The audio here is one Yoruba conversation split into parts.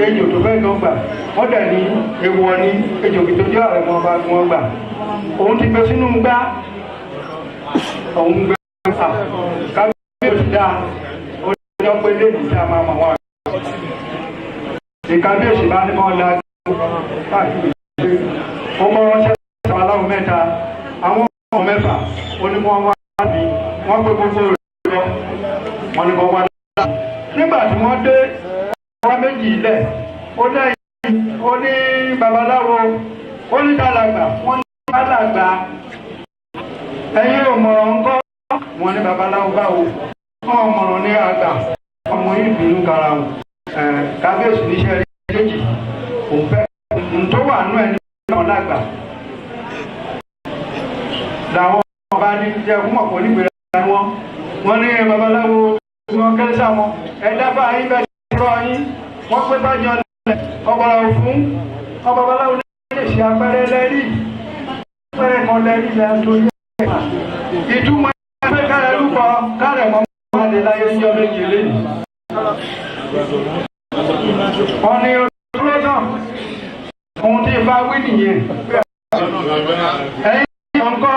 Ejò tó fẹ́ gan gbà wọ́n dẹ̀ ní ewu ọ ní ejò kì tó jẹ́ àrẹ̀mọ ọba wọn gbà. Òun ti gbé sínú gbá òun gbé à kábíyèsí dáa ó jọ pé léèdì tí a máa mọ̀ wọn. Ìkábíyèsí bá ní kọ́ la káàkiri ó mọ ránṣẹ́ sí aláwọ̀ mẹ́ta àwọn ọmọ mẹ́fà ó ní kí wọ́n wá bí wọ́n gbé gbogbo rẹ̀ lọ wọ́n ní kí wọ́n wá láti. Nígbà tí wọ́n dé wọ́n méjì ilẹ̀ ó lẹ́yìn ó ní babaláwo ó ní dàlàgbà wọ́n ní dàlàgbà ẹ̀yin ò mọ̀ràn ńkọ́ wọ́n ní babaláwo báwo wọ́n mọ̀ràn ní àgbà ọmọ yìí bínú kara wọn. Kábíyèsí níṣẹ́ rí méjì òun fẹ́ tó wà nú ẹni náà lágbà làwọn ọba ní jẹ fún ọ̀pọ̀ nígbèrè wọn wọn ní babaláwo wọn kẹsà wọn ẹ̀dá bá yín bẹ́ẹ̀ rọ yín wọ́n pé bá yan lẹ̀ ọ̀bọ̀là òfún ọbabaláwo lè ṣe apẹ́rẹ́ lẹ́rí apẹ́rẹ́ kan lẹ́rí lẹ́ tó yẹ ìtumọ̀ ẹgbẹ́ kárẹ̀ lúkọ kárẹ̀ mọ́ máa láyé ń jọ méje lẹ́yìn. Wọ́n ní dúró náà ohun tí ifá wí nìyẹn. Ẹ̀yin ọ̀nkọ́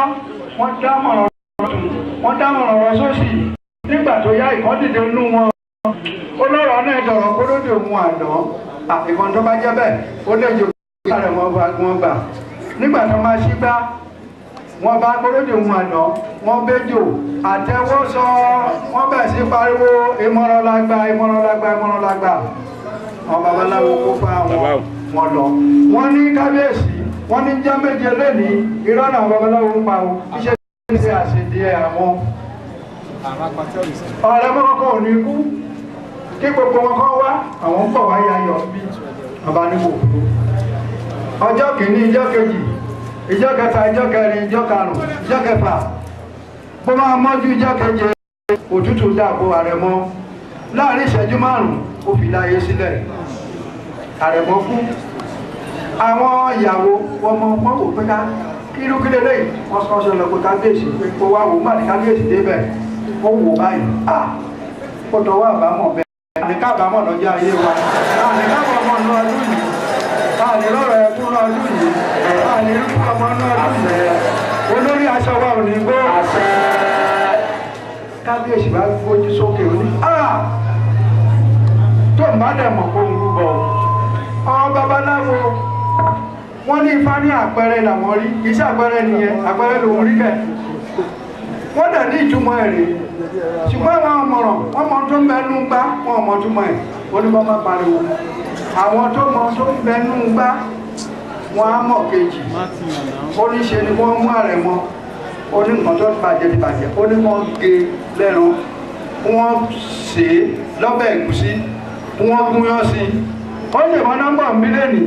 wọ́n dámọ̀ràn ọ̀tún wọ́n dámọ̀ràn ọ̀rọ̀ sósì nígbà tó yá ìkọ́dìdè nú wọn. Ó lọ́rọ̀ náà dọ̀rọ̀ kó lóde òun àná ìbọn tó bá jẹ́ bẹ́ẹ̀ ó lè jò kí rẹ̀ wọ́n gbà. Nígbà tó máa ṣí gbá wọ́n bá kóródè òun àná wọ́n bẹ́jò àtẹwọ́sọ wọ́n bẹ̀ sí pariwo ìmọ̀ràn lágbà ìmọ̀ràn lágbà ìmọ̀ràn lágbà. Àwọn babaláwo kó fa àwọn wọn lọ. Wọ́n ní kábíyèsí wọ́n ní jẹ́ méje lónìí irọ́ náà babaláwo ń pa o iṣẹ́ ṣe àṣedí àwọn. Ọ̀rẹ́ mọ́kànkọ́ ò ní kú kí gbogbo wọn kọ́ wá àwọn ń bọ̀ wá yayọ̀ bí bàbá ní kò kúrò. Ọjọ́ kìíní ìjọ́ kejì ìjọ́ kẹta ìjọ́ kẹrin ìjọ́ karùn-ún ìjọ́ kẹfà bó máa mọ́jú ìjọ́ keje òtútù dàbò àrẹ̀mọ láàrin ìṣẹ́jú márùn-ún ó fi láyé sílẹ̀ àrẹ̀mọ kú. Àwọn ìyàwó ọmọ wọn wò pé ká kírúkílẹ̀ lẹ́yìn wọ́n sọ ṣe lọ pé kábíyèsí pé kó wá wò má ní kábíyèsí débẹ̀ ó wò báyìí à ó tọwọ́ àbámọ̀ bẹ́ẹ̀ àní kábàámọ̀ lọ́jọ́ ayé wa àní kábàámọ̀ ní ọdún yìí àní lọ́rọ̀ ẹkún ní ọdún yìí àní rúkú ọmọ ní ọdún yìí olórí aṣọ wa ò ní gbó. Kábíyèsí bá gbójú sókè ó ní à tó ń bá dẹ̀ mọ̀ kó ń rúbọ ọ babaláwo wọ́n ní ifá ní àpẹẹrẹ làwọn rí iṣẹ́ àpẹẹrẹ nìyẹn àpẹẹrẹ lòun rí kẹ wọ́n dẹ̀ ní ìtumọ̀ ẹ̀ rèé ṣùgbọ́n àwọn ọmọràn wọ́n mọ tó ń bẹnu gbá wọn mọ túmọ̀ ẹ̀ ó ní wọ́n má pariwo àwọn tó mọ tó ń bẹnu gbá wọn á mọ̀ kejì ó ní ṣe ni wọ́n mú àrẹ̀mọ ó ní nǹkan tó bàjẹ́ ti bàjẹ́ ó ní wọ́n gé lẹ́nu wọ́n sè é lọ́bẹ̀ ẹ̀gúsí wọ́n gúnyán sí i ó lè mọ nọ́mbà mílíọ̀nù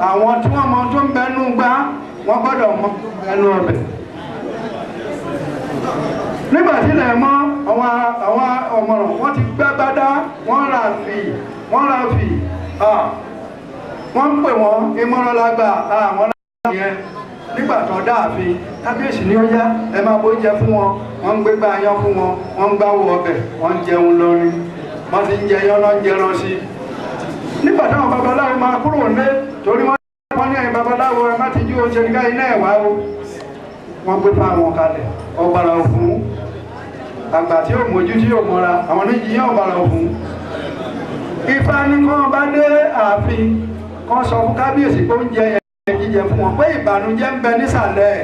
àwọn tí wọ́n mọ tó ń bẹnu gbá wọ́n gbọ́dọ̀ mọ ẹnu ọbẹ̀. Nígbà tí ilẹ̀ mọ́ àwọn ọ̀mọ̀ràn wọ́n ti gbẹ́ bádá wọ́n ra fì wọ́n ra fì wọ́n ń pè wọ́n ìmọ̀ràn lágbà àwọn lágbà yẹn. Nígbà tó dáàfin kábíyèsí ní ó yá ẹ máa bó oúnjẹ fún wọn wọ́n ń gbé gbá ayán fún wọn wọ́n ń gbáwó ọbẹ̀ wọ́n ń jẹun lọrin wọ́n ti ń jẹ yán lọ́n jẹran sí i. Nígbà táwọn babaláwo máa kúrò ní torí wọ́n ní ẹ̀yin babaláwo ẹ má ti jú oúnjẹ nígbà iná ẹ̀ wá o wọ́n gbé fáwọn kalẹ̀ ọ̀gbàrà òfun àgbà tí yóò mójú tí yóò mọ́ra àwọn oníjìyàn ọ̀gbàrà òfun. Ifá ní kán bá dé ààfin kán sọ fún kábíyèsí pé oúnjẹ yẹn jíjẹ fún wọn pé ìbànújẹ́ ń bẹ nísàlẹ̀.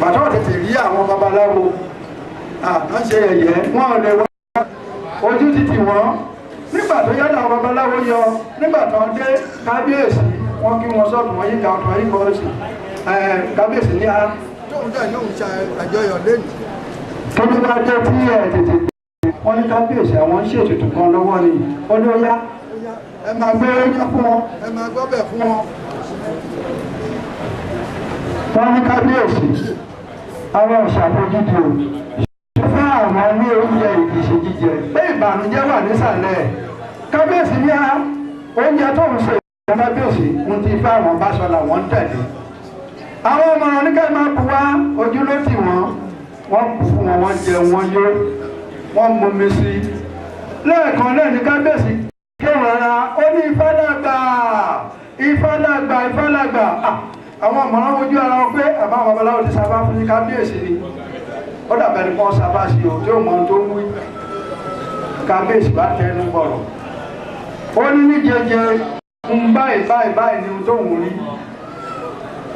Bàtà tètè rí àwọn babaláwo àtàn ṣe yẹ̀yẹ́ wọn ò lè wá ojú títì wọn. Nígbà tó yá làwọn babaláwo yọ nígbà tó ń dé kábíyèsí wọn kí wọn sọ̀tún wọn yíká ọ̀tún yíká ọ̀sìn kábíyèsí ní a. Tóun dẹ̀ ní òun ṣe àjọyọ̀ lẹ́nu. Tóbi bá dé tí ẹ tètè dé wọn ní kábíyèsí àwọn ń ṣètùtù kan lọ́wọ́ ni ó ní ó yá ẹ máa gbé oúnjẹ fún wọn ẹ máa gbọ́bẹ̀ fún wọn. Wọ́n ní kábíyèsí àwọn ìṣàfojúdi o fún àwọn ní oúnjẹ ìdìṣe jíjẹ pé ìbànújẹ́ wà nísàlẹ̀ kábíyèsí ní a oúnjẹ tó ń ṣe ìjọba kábíyèsí ń ti fẹ́ àwọn bá sọ làwọn ń tẹ̀lé. Àwọn ọmọ oníkẹ́ máa bu wá ojú ló tì wọ́n wọ́n bu fún wọn wọ́n jẹ wọ́n yó. Wọ́n mọmi sí i lẹ́ẹ̀kan náà ní kábíyèsí kéwọn ara ó ní Ifá-lágbà, Ifá-lágbà, Ifá-lágbà. Àwọn ọmọràn ojú ara wọn pé àbá àwọn babaláwo ti sábà fún ní kábíyèsí ni ó dàbẹ̀ ní kàn sábà sí o tí ó mọ ohun tó ń wí. Kábíyèsí bá tẹnu bọ̀rọ̀, ó ní ní jẹjẹ ń báyìí báyìí báyìí ni ohun tó ń rí.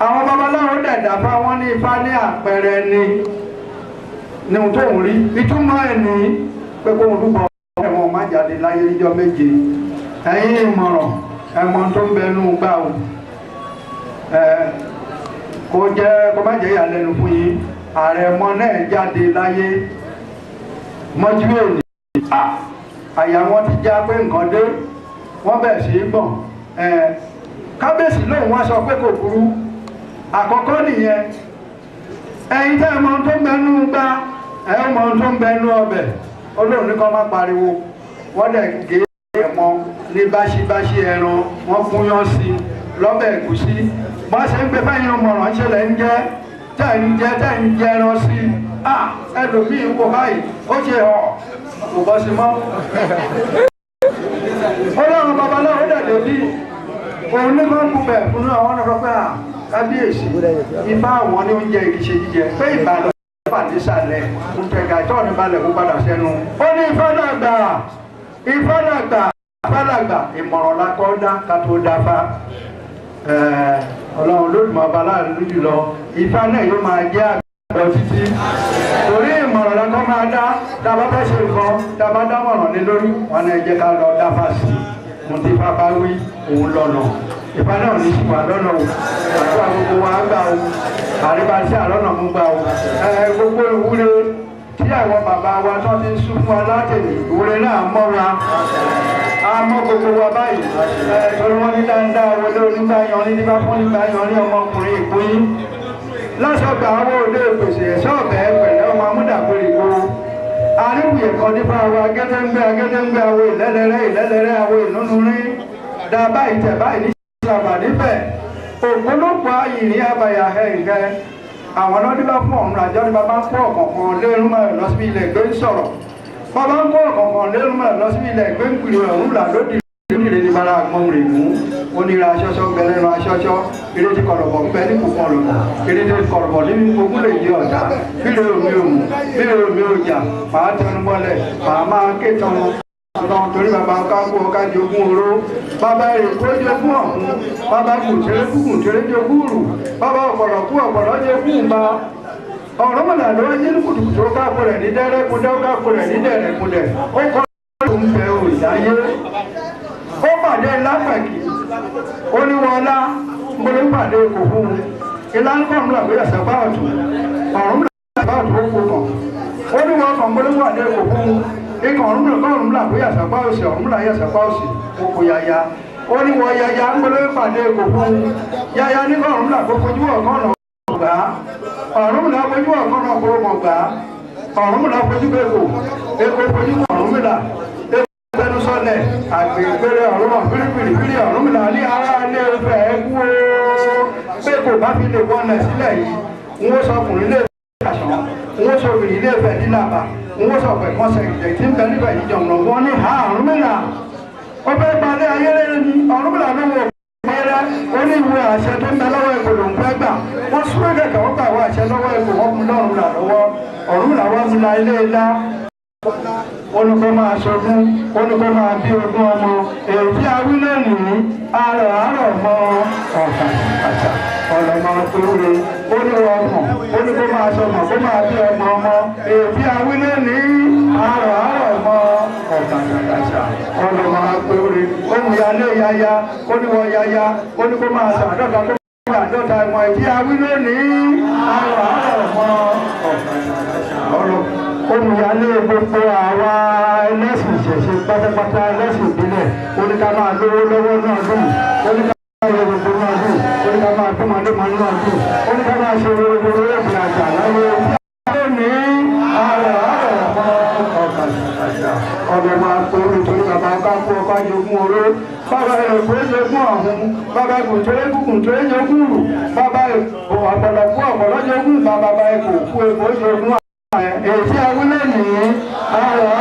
Àwọn babaláwo dẹ̀dà fá wọn ní Ifá ní àpẹẹrẹ ni ní ohun tó ń rí. Ìtumọ̀ ẹ̀ ní pé kó ń rúbọ ẹ̀wọ̀n má jáde láyé níjọ́ méje. Ẹ̀yin ìmọ̀ràn ẹ̀mọ́ tó ń bẹnu gbà o, kó jẹ́ kó má jẹ́ ìyàlẹ́nu fún yín. Àrẹ̀mọ náà jáde láyé mọ́jú èlé, àyà wọn ti já pé nǹkan dé, wọ́n bẹ̀ sí í gbọ̀n. Kábíyèsí lòun wá sọ pé kò burú. Àkọ́kọ́ nìyẹn. Ẹ̀yin tẹ́ ẹ mọ ohun tó ń bẹnu gbá, ẹ mọ ohun tó ń bẹnu ọbẹ̀. Olóhùn ní kọ́ má pariwo. Wọ́n dẹ̀ gé ẹ̀mọ ní báṣibáṣi ẹran, wọ́n gúnyán sí lọ́bẹ̀ ẹ̀gúsí. Bọ́n ṣe ń gbé fẹ́yìn ọmọràn ṣẹlẹ̀ ń jẹ́ tẹ́ ń jẹ́ tẹ́ ń jẹ ẹran sí. Ẹlòmíì wò báyìí ó ṣe ọ̀ kò bọ́ sí mọ́. Ọlọ́run babaláwo dẹ̀ lórí òun ní kọ́ kú bẹ̀ fún àwọn ọ̀rọ̀ pé kábíyèsí Ifá àwọn ní oúnjẹ ìkìṣe jíjẹ pé ìbàdàn fà nísàlẹ̀ ntẹ̀gà ìtọ́ ní balẹ̀ kó padà sẹ́nu. Ó ní Ifá-lágbà, Ifá-lágbà, Ifá-lágbà. Ìmọ̀ràn la kọ́ dá ká tó dáfá. Ọlọ́run lójúmọ̀ ọba láàrin jùlọ Ifá náà yóò máa jẹ́ àgbà títí. Torí ìmọ̀ràn la kọ́ máa dá, tá a bá fẹ́ ṣe nǹkan, tá a bá dámọ̀ràn lé lórí, wọn náà jẹ́ ká lọ dáfá sí i. Mo ti Ifá bá wí òun lọ́nà. Ifá náà ní sì wà lọ́nà o. Àdúrà gbogbo wa gbà o. Àríbáṣí àlọ́nà mú gbà o. Gbogbo ìwúre tí àwọn bàbá wa tó ti ń sún fún wa látẹ̀lé, ìwúre náà mọ́ra. A mọ́ gbogbo wa báyìí. Torí wọ́n ní dáadáa wọlé onígbà yan ní nígbà fún nígbà yan ní ọmọkùnrin ìpín. Lásọgbà àwọn òde ìpèsè ẹ̀ṣọ́ ọ̀bẹ pẹ̀lẹ́ ọmọ amúdàgbèrè kó. Àríwìyẹ̀ kan nípa wa gẹ́gẹ́ngbẹ́ agẹ́gẹ́ngbẹ́ awo ìlẹ́lẹ́rẹ́ ìlẹ́lẹ́rẹ́ awo ìnúnurí. Dá báyìí tẹ̀ báyìí ní ìṣàbà níbẹ̀. Ògbólógbò ayìnrín abàyà ẹ̀ǹgẹ́. Àwọn ọlọ́dún bá fún ọ̀run àjọ ní bàbá ń kó ọ̀kọ̀ọ̀kan lérú mọ́ lọ síbi ilẹ̀ gbé ń sọ̀rọ̀. Bàbá ń kó ọ̀kọ̀ọ̀kan lérú mọ́ lọ síbi ilẹ̀ gbé ń pìrì ọ̀run là lódì lódìrè ní bara àgbọn rè mú. Onírà aṣọ́ṣọ́ ń bẹ lẹ́nu aṣọ́ṣọ́. Eré tí kọ̀lọ̀bọ̀ ń bẹ ní kò kọ̀lọ̀bọ̀. Eré tí kọ̀lọ̀bọ̀ ní ogún lè yí ọ̀dà. Bílẹ̀ omi òmù, bílẹ̀ omi òjà, màá tẹnu mọ́lẹ̀, màá máa ké tan wọn. Torí bàbá ọká kú ọká jogún oró, bàbá èrè kó jogún ọ̀hún, bàbá kùtẹ́rẹ́ kùtẹ́rẹ́ jogún rù, bàbá ọ̀pọ̀lọ̀ kú ọ̀pọ̀lọ̀ jogún ba. Ọ̀rọ̀mọ̀là ló yí ní kùtùkùtù ó káàkó rẹ̀ ní dẹ́rẹ́kúndẹ́ ó káàkó rẹ̀ ní dẹ̀rẹ̀kúndẹ̀. Ó kọ́ ló ń bẹ òòyáyé. Ó pàdé lápẹ̀kì, ó ní wọlá, mo ló pàdé kò fún un. Ilá ń kọ́ ọ̀run làgbé ẹ̀sẹ̀ bá ọ̀tún, ọ̀run làgbé ọ̀tún ó kó kàn. Ó ní wọ́n kàn mo ló pàdé kò fún un. Ikọ̀ ọ̀run làgbé ọ̀run làgbé ẹ̀sẹ̀ bá òsì, ọ̀run làgbé ẹ̀sẹ̀ bá òsì, ó kó yaya. Ó ní wọ yaya ń mo ló pàdé kò fún un. Yaya ní kọ́ ọ̀run làgbé fojú ọ̀kan náà gbà. Ọ̀run làgbé fojú ọ̀kan náà kó mọ̀ gbà. Ọ̀run làgbé fojú èkó, èkó fojú ọ̀run là. Ẹnu sọlẹ̀ àgbègbèrè ọ̀run náà pírípìrì ọ̀run mi là ní ara ilé Ifẹ̀ kú o. Pé kò bá fi lè wọlé sílẹ̀ yìí, n ó sọ ọkùnrin ilé Ifẹ̀ àṣọ, n ó sọ obìnrin ilé Ifẹ̀ nílàbà, n ó sọ ọ̀pẹ̀ kan sẹ̀gìdẹ̀ tí ń bẹ níbẹ̀ yìí jọ̀mọ̀nà wọn ní ha ọ̀run mi là. Ó fẹ́ gbalẹ̀ ayé rẹ̀ ni ọ̀run mi là ló wọ̀ pẹ́rẹ́ ó ní ìwé àṣẹ tó ń bẹ lọ́wọ́ ẹ̀kọ́ ló ń fẹ́ gbà. Wọ́n súré kẹ̀kẹ́ wọ́n gbà wọ àṣẹ lọ́wọ́ ẹ̀kọ́ wọ́n mú lọ́rùn là lọ́wọ́. Ọ̀run là wọ́n mú la ilé ilá. Olùkọ́ máa ṣogún, olùkọ́ máa bí ogún ọmọ, èyí tí a wí lónìí, àrọ̀ àrọ̀ mọ́ ọ̀kà àṣà ọ̀lọ́mọ tóore, olùwọ̀ ọmọ, olùkọ́ máa ṣọmọ kó máa bí ọmọ ọmọ, èyí tí a wí lónìí, àrọ̀ àrọ̀ mọ́ ọ̀kà àṣà ọ̀lọ́mọ tóore, olùyalé yaya, olùwọ̀ yaya, olùkọ́ máa ṣàdọ́ta kó máa ṣàdọ́ta ìwọ̀n èyí tí a wí lónìí, àrọ̀ àrọ̀ mọ́ ọ̀kà àṣà ọ̀lọ́mọ. Olùyálé gbogbo àwa ẹlẹ́sìn ìṣẹ̀ṣe pátápátá ẹlẹ́sìn ìbílẹ̀ oníkà máa lówó lọ́wọ́ náà dùn, oníkà máa yẹ gbogbo náà dùn, oníkà máa dúnmọ́dúnmọ́ náà dùn, oníkà máa ṣe gbogbo ẹ̀bùn àjà láyé ní àrà àrà mọ́ ọ̀kà àṣà ọ̀dọ̀ máa pé nítorí bàbá bá kú ọba jogún oró, bàbá èkó jogún ọ̀hún, bàbá gùntúrẹ́ gùntúrẹ́ jogún rù, bàbá ọ̀pọ̀lọpọ̀ ọ̀pọ̀lọ́ jogún, bàbá èkó kú èkó jogún Èyí tí a wí lónìí, ayọ̀.